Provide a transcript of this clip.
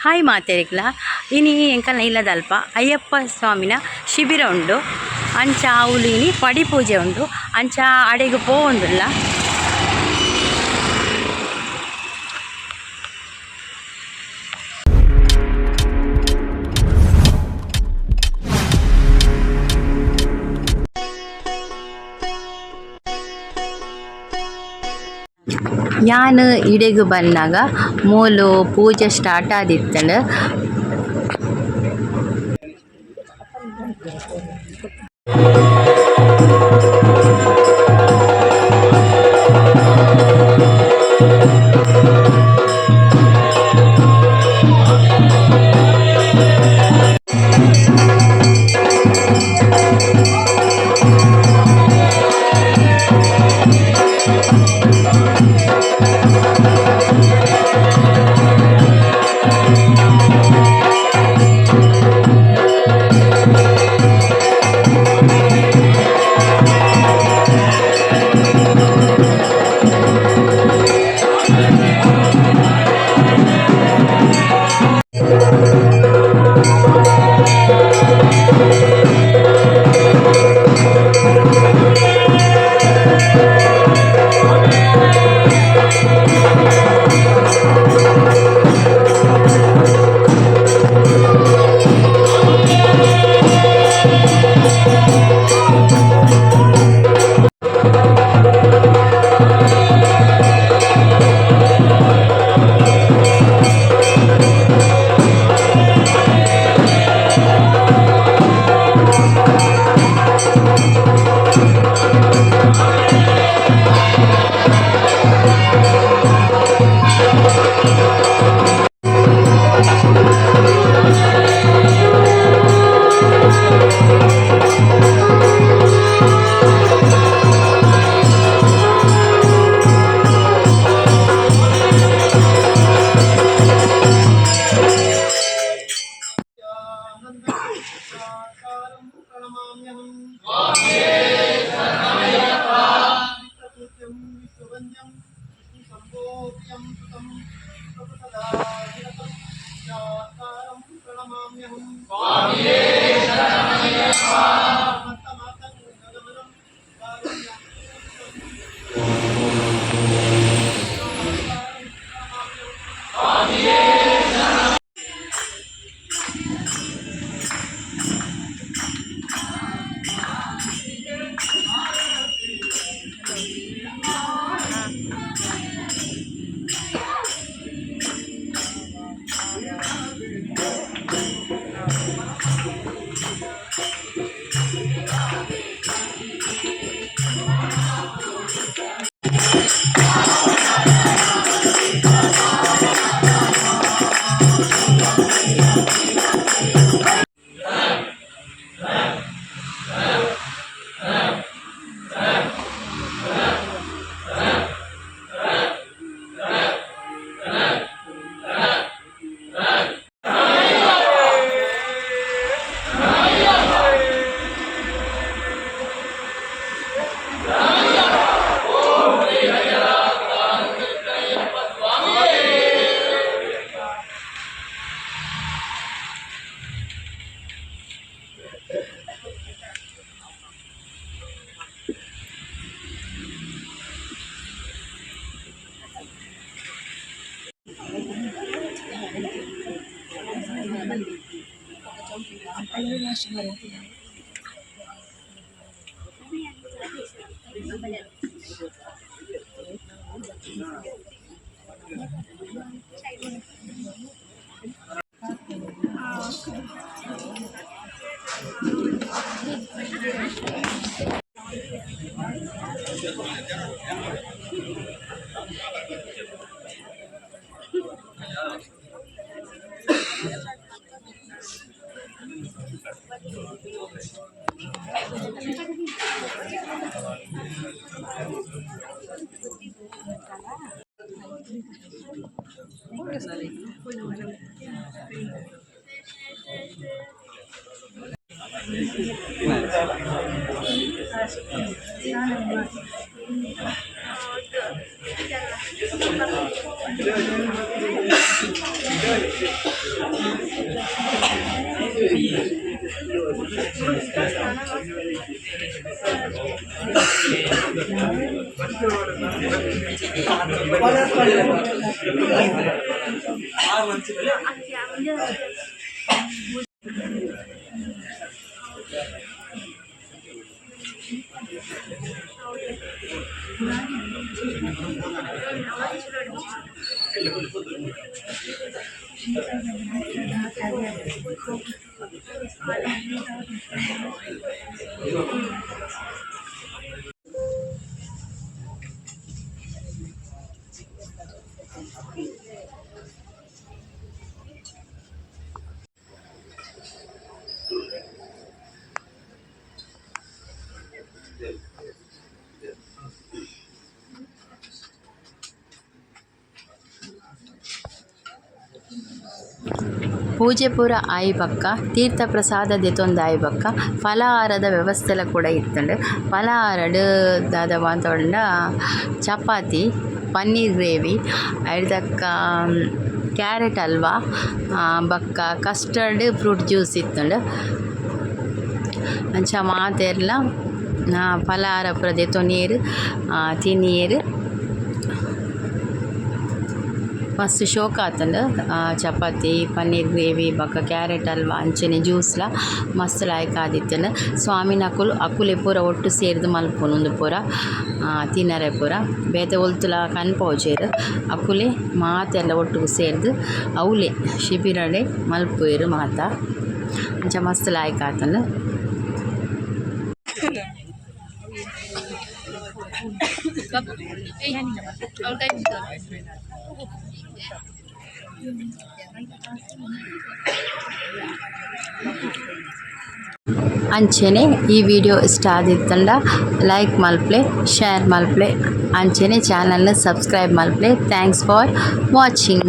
Hi ಮಾತೆರಿಗ್ಲ ಇನಿ ಎಂಕಲ್ನ ಇಲ್ಲದಲ್ಪ ಅಯ್ಯಪ್ಪ ಸ್ವಾಮಿನ ಶಿಬಿರ ಉಂಡು. ಅಂಚ ಅವ್ಲು ಇನಿ ಪಡಿ ಪೂಜೆ ಉಂಡು. ಅಂಚ ಅಡೆಗ್ ಪೋವೊಂದುಲ್ಲ. ಯಾನ್ ಇಡೆಗ್ ಬನ್ನಗ ಮೂಲು ಪೂಜೆ ಸ್ಟಾರ್ಟ್ ಆದಿತ್ತುಂಡು. ಪೂಜೆ ಪೂರ ಆಯಿ ಬೊಕ್ಕ ತೀರ್ಥ ಪ್ರಸಾದ ದೆತೊಂದಾಯಿ ಬೊಕ್ಕ ಫಲಾಹಾರದ ವ್ಯವಸ್ಥೆಲ ಪೂರ ಇತ್ತುಂಡು. ಫಲಹಾರಡ್ ದಾದ ಮಾತ ಪಂಡ ಚಪಾತಿ, ಪನ್ನೀರ್ ಗ್ರೇವಿ ಐಡ್ ಬೊಕ್ಕ ಕ್ಯಾರೆಟ್ ಹಲ್ವ ಬೊಕ್ಕ ಕಸ್ಟರ್ಡ್ ಫ್ರೂಟ್ ಜ್ಯೂಸ್ ಇತ್ತುಂಡು. ಅಂಚ ಮಾತೆರ್ಲ ಫಲಾಹಾರ ಪೂರ ದೆತೊನಿಯೆರ್ ತಿನಿಯೆರ್. ಮಸ್ತ್ ಶೋಕು ಆತುಂಡು ಚಪಾತಿ, ಪನ್ನೀರ್ ಗ್ರೇವಿ ಬೊಕ ಕ್ಯಾರೆಟ್ ಹಲ್ವ ಅಂಚನೆ ಜ್ಯೂಸ್ ಲ ಮಸ್ತ್ ಲಾಯ್ಕ್ ಆದಿತ್ತುಂಡು. ಸ್ವಾಮಿನಕುಲು ಅಕುಲೆ ಪೂರ ಒಟ್ಟು ಸೇರ್ದ್ ಮನ್ಪುನು ಉಂದು ಪೂರ ತಿನರೆ ಪೂರ ಬೇತೆ ಒಲ್ತುಲ ಕನ್ಪವುಜೆರ್ ಅಕುಲೆ ಮಾತೆರ್ಲ ಒಟ್ಟುಗು ಸೇರ್ದ್ ಅವ್ಲೆ ಶಿಬಿರಡೆ ಮನ್ಪುವೆರ್ ಮಾತ ಅಂಚ ಮಸ್ತ್ ಲಾಯ್ಕ್ ಆತುಂಡು. ಅಂಚನೆ ಈ ವಿಡಿಯೋ ಇಷ್ಟ ಆದಿತ್ತುಂಡ ಲೈಕ್ ಮಲ್ಪುಲೆ, ಶೇರ್ ಮಲ್ಪುಲೆ, ಅಂಚನೆ ಚಾನೆಲ್ ನು ಸಬ್ಸ್ಕ್ರೈಬ್ ಮಲ್ಪುಲೆ. Thanks for watching.